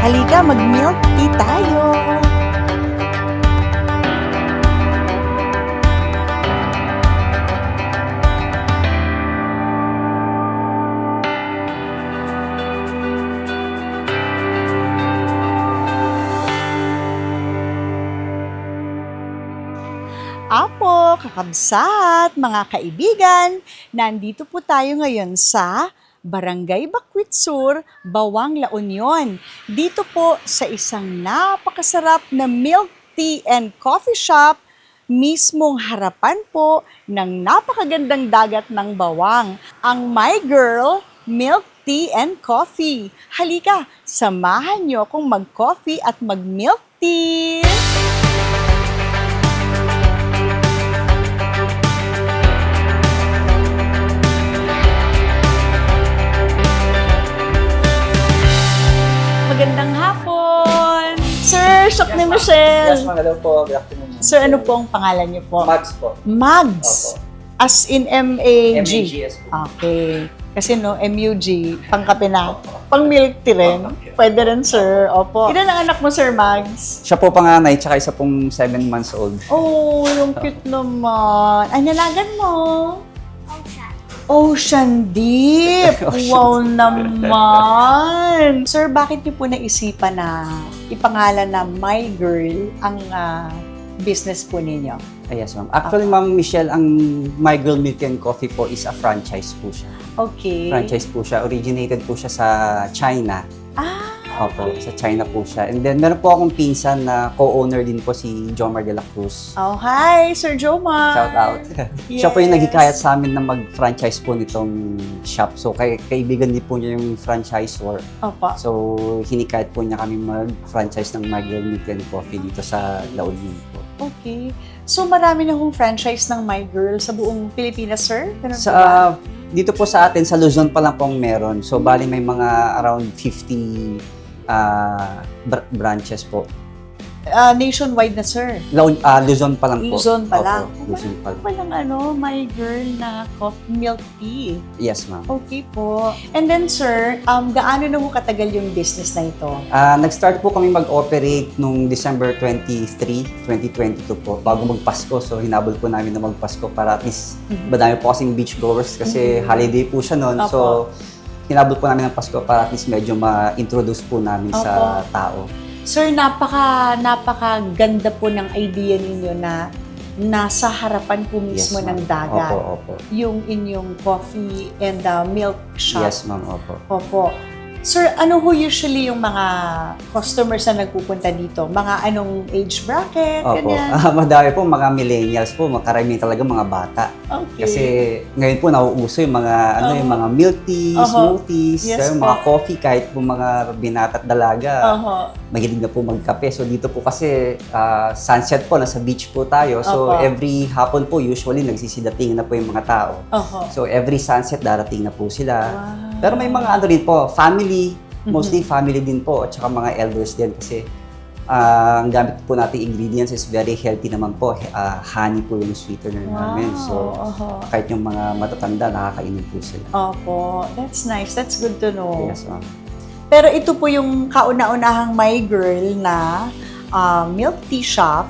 Halika, mag-milk tea tayo. Apo, kakabsat, mga kaibigan, nandito po tayo ngayon sa Barangay Bakwit Sur, Bawang La Union. Dito po sa isang napakasarap na milk tea and coffee shop, mismong harapan po ng napakagandang dagat ng Bawang, ang My Girl Milk Tea and Coffee. Halika, samahan niyo akong mag-coffee at mag-milk tea! Magandang hapon! Sir, Shok ni Michelle! Yes, hello po. Good afternoon. Sir, ano po ang pangalan niyo po? Mags po. Mags? Opo. As in M-A-G? M-A-G-S po. Okay. Kasi no, M-U-G, pangkape na. Pang milk tea rin. Pwede rin, sir. Opo. Ilan ang anak mo, Sir Mags? Siya po panganay, tsaka isa pong 7 months old. Oh, yung cute naman. Ay, nalagan mo? Ocean Deep! Wow naman! Sir, bakit niyo po naisipan na ipangalan na My Girl ang business po ninyo? Yes, ma'am. Actually, Ma'am Michelle, ang My Girl Milk and Coffee po is a franchise po siya. Okay. Franchise po siya. Originated po siya sa China. Opo, okay. sa China po siya. And then, meron po akong pinsan na co-owner din po si Jomar de la Cruz. Oh, hi, Sir Jomar! Shout out. Siya po yung naghikayat sa amin na mag-franchise po nitong shop. So, kaibigan din po niya yung franchisor. Opo. So, hinikayat po niya kami mag-franchise ng My Girl Milk and Coffee dito sa La Union po. Okay. So, marami na hong franchise ng My Girl sa buong Pilipinas, sir? Ganun Sa, po ba? dito po sa atin, sa Luzon pa lang pong meron. So, bali may mga around 50 branches po. Nationwide na, sir. Luzon pa lang po. Luzon pa lang. Opo, Luzon pa lang. Walang My Girl na coffee milk tea. Yes, ma'am. Okay po. And then, sir, gaano na ho katagal yung business na ito? Nag-start po kami mag-operate nung December 23, 2022 po, bago magpasko. So, hinabol po namin na magpasko para at least madami po kasing beach goers kasi holiday po siya noon. Opo. So, hinabol po namin ng Pasko para at least medyo ma-introduce po namin sa tao. Sir, napakaganda po ng idea ninyo na nasa harapan po mismo Yes, ng ma'am. dagat. Opo. Yung inyong coffee and milk shop. Yes, ma'am. Opo. Opo. Sir, ano ho usually yung mga customers na nagpupunta dito? Mga anong age bracket? Opo. Ganyan? Madami po, mga millennials po, makarami talaga mga bata. Okay. Kasi ngayon po nauuso yung mga yung mga milk tea, smoothies, Yes, yung mga coffee, kahit po mga binata at dalaga. Mahilig na po magkape. So dito po kasi sunset po, nasa beach po tayo. So every hapon po, usually nagsisidating na po yung mga tao. So every sunset, darating na po sila. Wow. Pero may mga ano rin po, family, mostly family din po, at saka mga elders din kasi ang gamit po nating ingredients is very healthy naman po. Honey po yung sweetener namin. So kahit yung mga matatanda, nakakainom po sila. Opo. That's nice. That's good to know. Yes, ma'am. Pero ito po yung kauna-unahang My Girl na milk tea shop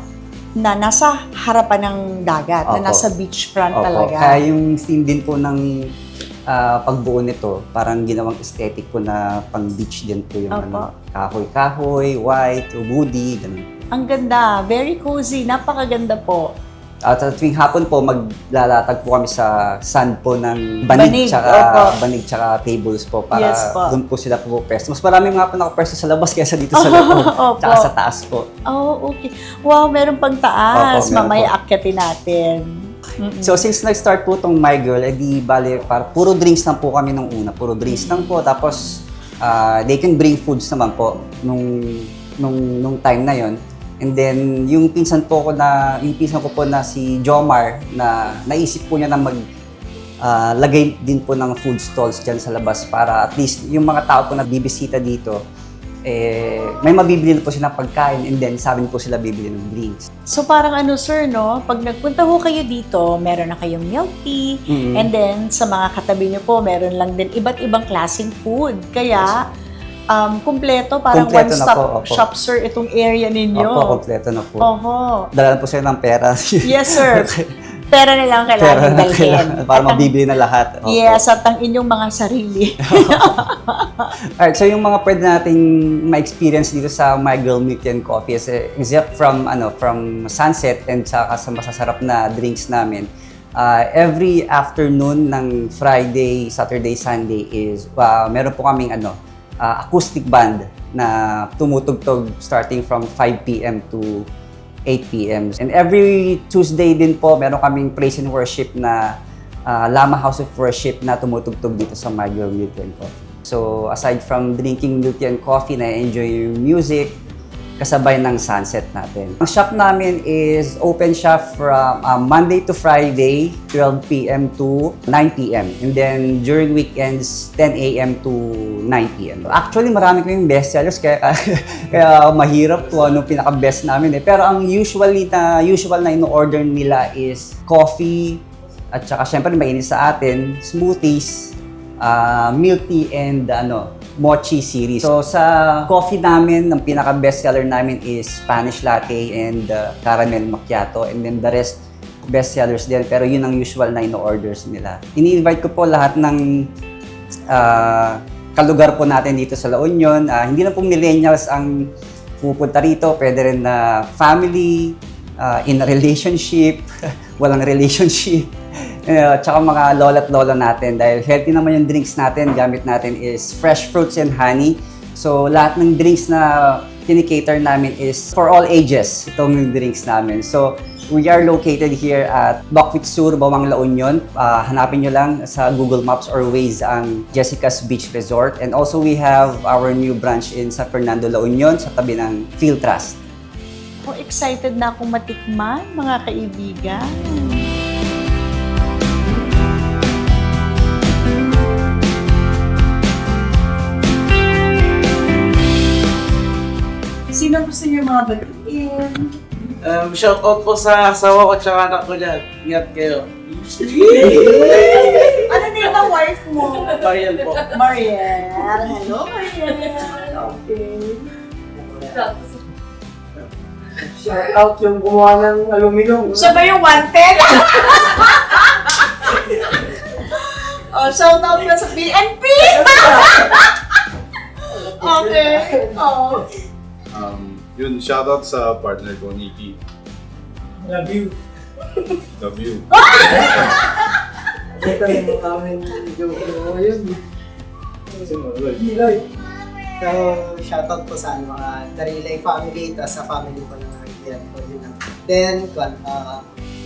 na nasa harapan ng dagat, na nasa beachfront talaga. Kaya yung theme din po ng pagbuo nito, parang ginawang aesthetic po na pang beach din po yung kahoy-kahoy, white, woody, ganun. Ang ganda, very cozy, napakaganda po. At sa tuwing hapon po, maglalatag po kami sa sand po ng banig tsaka tables po para doon po sila po pwesto. Mas marami nga po nakapwesto sa labas kaysa dito sa loob, tsaka sa taas po. Oh, okay. Wow, meron pang taas. Mamaya akyatin natin. So, since nag-start po itong My Girl, edi bale, puro drinks lang po kami nung una. Puro drinks lang po. Tapos, they can bring foods naman po nung time na yon. And then, yung pinsan ko po na si Jomar, na naisip po niya na lagay din po ng food stalls dyan sa labas para at least yung mga tao po na bibisita dito, may mabibili na po sila ng pagkain and then sa amin po sila bibili ng drinks. So parang ano sir, no? Pag nagpunta ho kayo dito, meron na kayong milk tea, and then sa mga katabi nyo po, meron lang din iba't ibang klaseng food. Kaya, kumpleto, parang Kumpleto na one-stop po, opo. shop, sir, itong area ninyo. Opo, kompleto na po. Oho. Dala po sila ng pera. Yes, sir. Pera na lang Pera kailangan na dalhin. kailangan, para At ang- mabibili na lahat. Opo. Yes, at ang inyong mga sarili. Alright, so yung mga pwede nating ma-experience dito sa My Girl Milk Tea and Coffee is except from sunset and saka sa masasarap na drinks namin. Every afternoon ng Friday, Saturday, Sunday is meron po kaming acoustic band na tumutugtog starting from 5 p.m. to 8 p.m. And every Tuesday din po meron kaming praise and worship na Lama House of Worship na tumutugtog dito sa My Girl Milk Tea and Coffee. So aside from drinking milk tea and coffee, na-enjoy yung music kasabay ng sunset natin. Ang shop namin is open siya from Monday to Friday, 12 p.m. to 9 p.m. And then during weekends, 10 a.m. to 9 p.m. Actually, marami kaming bestsellers kaya mahirap kung anong pinaka-best namin eh. Pero ang usual na ino-order nila is coffee at saka syempre mainit sa atin, smoothies, milk tea and mochi series. So sa coffee namin, ang pinaka-best seller namin is Spanish latte and caramel macchiato, and then the rest best sellers din, pero yun ang usual na ino-orders nila. Ini-invite ko po lahat ng kalugar po natin dito sa La Union. Hindi lang po millennials ang pupunta rito, pwede rin na family, in a relationship, walang relationship, tsaka mga lola at lola natin, dahil healthy naman yung drinks natin, gamit natin is fresh fruits and honey. So lahat ng drinks na kinikater namin is for all ages, itong drinks namin. So we are located here at Bakwit Sur, Bawang La Union. Hanapin nyo lang sa Google Maps or Waze ang Jessica's Beach Resort. And also we have our new branch in San Fernando, La Union, sa tabi ng Field Trust. Excited na akong matikman, mga kaibigan. Sino gusto niyo mga batiin? Shout out po sa asawa ko at saka anak ko dyan. Ingat kayo. Ano name ng wife mo? Mariel po. Mariel. Hello, Mariel. Okay. Shout out yung gumawa ng aluminum. Siya ba yung wanted? Shout out na sa PNP! Okay. Oh. Yun, shoutout sa partner ko, Nikki. Love you. Love you. Ito yung amin joke mo yun. Hilay. So, shoutout po sa mga Darilay family, tapos sa family po ng Arkiran po din. Then,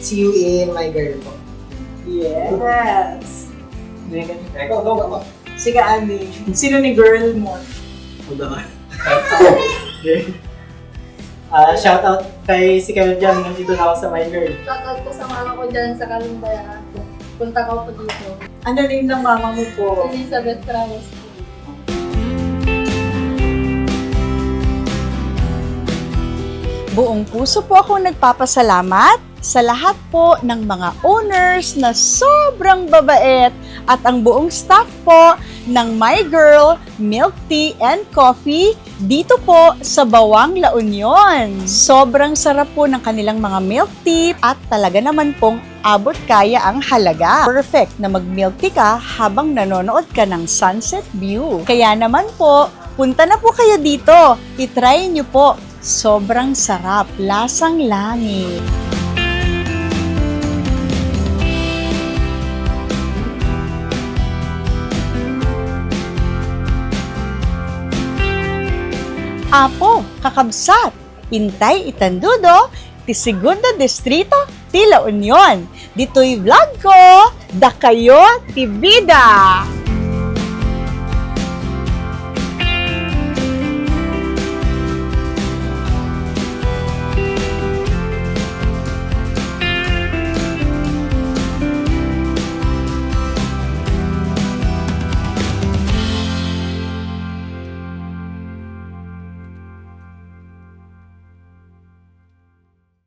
see you in My Girl po. Yes. Go. Sige, Andy. Sino ni girl mo? Shoutout kay si Kevin Jam, nandito na ako sa My Girl. Shoutout ko sa mama ko dyan sa Kalumbaya. Punta ko po dito. Ano name ng mama mo po? Elizabeth Ramos po. Buong puso po ako nagpapasalamat sa lahat po ng mga owners na sobrang babait at ang buong staff po ng My Girl Milk Tea and Coffee dito po sa Bawang La Union. Sobrang sarap po ng kanilang mga milk tea at talaga naman pong abot kaya ang halaga. Perfect na mag-milk tea ka habang nanonood ka ng sunset view. Kaya naman po, punta na po kayo dito. I-try nyo po. Sobrang sarap, lasang langit. Apo, kakabsat, Pintay, Itandudo, ti Segundo Distrito, ti La Union. Dito'y vlog ko, da kayo, ti Bida.